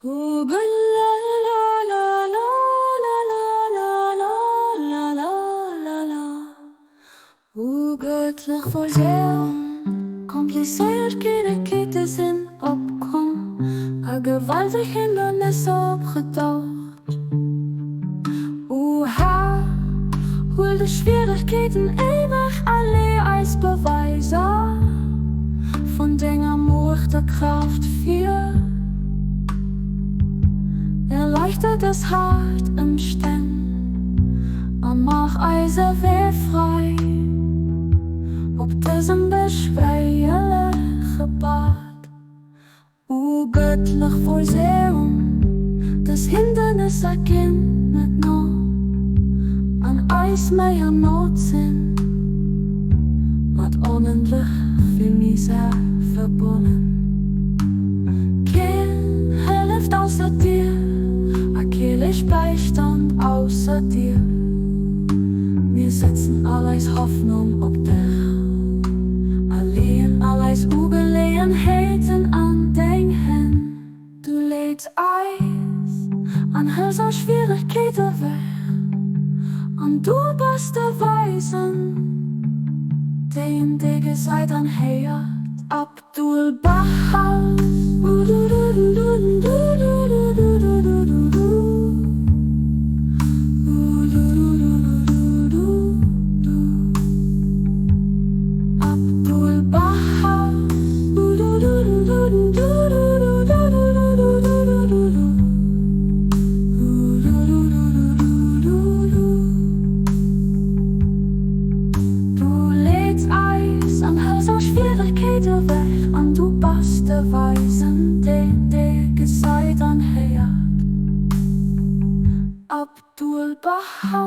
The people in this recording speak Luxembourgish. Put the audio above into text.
O gëttlech Vorséiung, komplizéiert Schwieregkeete sinn opkomm a gewalteg Hindernisser opgedaucht. O Här, huel des Schwieregkeeten ewech a lee eis Beweiser vun denger Muecht a Kraaft vir. Erleichter dës haart Ëmstänn a maach eise Wee fräi op dësem beschwéierleche Pad. O gëttlech Vorséiung, dës Hindernisser ginn net no an eis Méi an Nout sinn mat onendlech vill Misär verbonnen. Keen hëlleft ausser dir a kee leescht Bäistand ausser dir. Mir setzen all eis Hoffnung op dech a leeën all eis Ugeleeënheeten an deng Hänn. Du leeds eis an hëls all Schwieregkeet ewech an du bass de Weisen, deen déi gesäit an héiert. Abdu'l-Bahá. Abdu'l-Bahá. Du leeds eis an hëls all Schwieregkeet ewech an du bass de Weisen, deen dee gesäit an héiert. Abdu'l-Bahá.